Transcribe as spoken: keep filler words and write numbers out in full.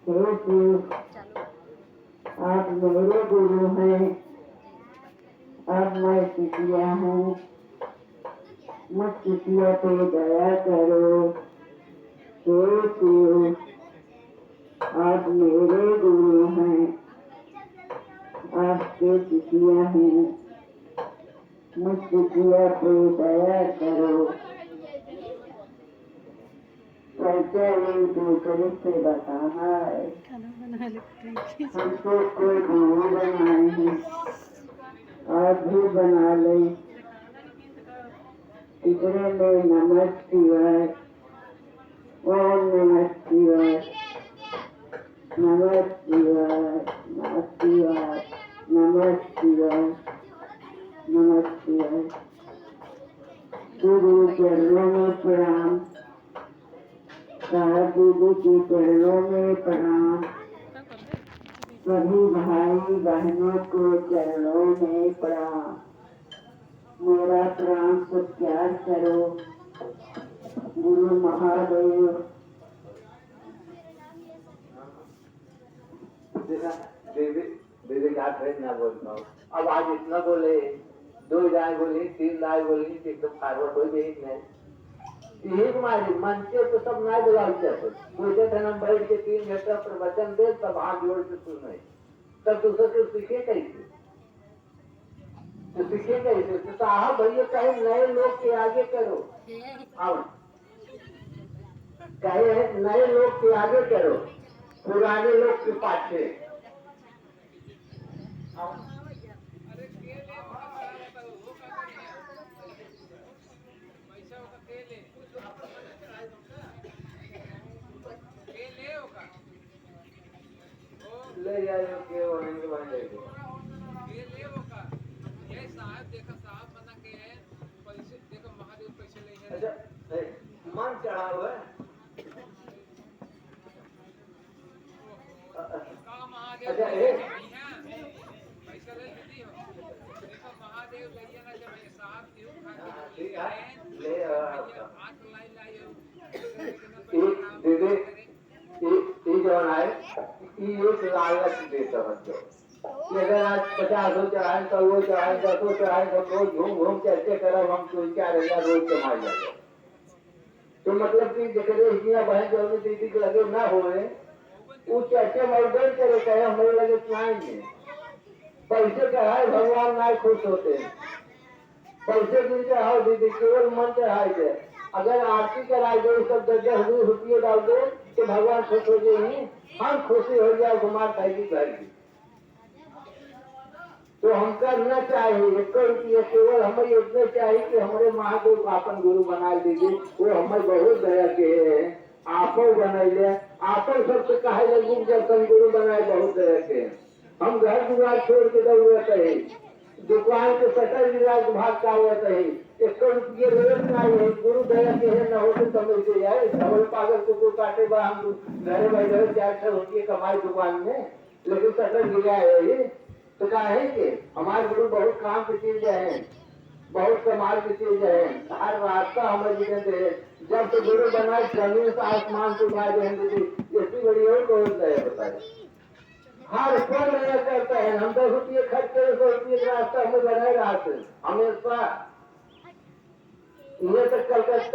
हे शिव, आप मेरे गुरु हैं, अब मैं शिष्या हूँ, मुझ शिष्या पे दया करो। हे शिव, आप मेरे गुरु हैं, आपके शिष्या हूँ, मुझ शिष्या पे दया करो। परिचय एक दूसरे से बताना है। खाना बना ले, खाएंगे। हम तो कोई गुरु बनाए हैं, आप भी बना लें। इतने में नमः शिवाय, ओम नमः शिवाय, नमः शिवाय, नमः शिवाय, नमः शिवाय, नमः शिवाय। गुरु चरणों में प्रणाम। साहब दीदी के चरणों में प्रणाम। सभी भाई बहनों को चरणों में प्रणाम। मेरा प्रणाम स्वीकार करो गुरु महादेव। देखा, दीदी, दीदी का भेद ना बोल पाओ। अब आज इतना बोले, दो दाई बोली, तीन दाई बोली, कि एकदम forward हो गई नहीं। यही तुम्हारी मन के तो सब ना बोला, सोचे थे हम बैठ के तीन घंटा प्रवचन दे, तब हाथ जोड़ के सुने, तब दूसरे से सीखे कैसे? तो सीखे कैसे? तो साहब भैया कहे, "नए लोग के आगे करो।" आओ। कहे, "नए लोग के आगे करो, पुराने लोग के पाछे।" आओ। ले जाए के वहीं के वहीं ले जाए। ये ले वो का? ये साहब देखा, साहब मना के है, पैसे देखा, महादेव पैसे ले हैं। अच्छा, ए, मन चढ़ाव है। का महादेव अच्छा, पैसे ए। नहीं है? पैसा ले लेती हो। देखा, महादेव ले ना जब ये साहब क्यों खा हाँ, ठीक है, ले आओ आपका। हाथ लाई लाई हो। एक दे दे। ई, ई जौन है, ई एक लालच देत हन जो। कि अगर आज पचास हो चढ़ाए, सौ हो चढ़ाए, दस हो चढ़ाए, सब रोज घूम घूम के ऐसे करब, हम तीन चार हजार रोज कमाई जाए। तो मतलब कि जेकरे हियाँ बहन जौन दीदी के लगे ना होए, उ चर्चा में उधर करे, कहे हमरे लगे क्यों आएंगे? पैसे चढ़ाए भगवान ना खुश होते। पैसे दिन चढ़ाओ दीदी, केवल मन चढ़ाए के। अगर आरती कराए दे, सब दस दस बीस रुपये डाल दे, तो भगवान खुश हो जाएंगे, हम खुशी हो जाए, हमार भाई की भाई की। तो हमका न चाहिए एक रुपया, केवल हमें इतने चाहिए कि हमरे महादेव को आपन गुरु बना दीजिए। वो हमें बहुत दया के हैं, आपो बनैले, आपो सबसे कहे लगी जब तुम गुरु बनाए बहुत दया के हैं। हम घर दुआर छोड़ के दौड़त है, दुकान के शटर गिरा के भाग के आवत है, एक रुपये लेत ना है, गुरु दया के है, न होते तो हम ऐसे जाए, डबल पागल कुकुर काटे बा, हम घरे बैठे चार सौ रुपये कमाए दुकान में, लेकिन शटर गिरा है ये, तो काहे के? हमारे गुरु बहुत काम की चीज है, बहुत कमाल की चीज है, हर रास्ता हमें जीने दे, जब से गुरु बना जमीन से आसमान को उठा दे, इतनी बड़ी और कौन दया बताए? हर पल मेहनत करता है, हम दस रुपये खर्च करें, सौ रुपये का रास्ता हमें बनाए रहा है हमेशा। ये तो कलकत्ता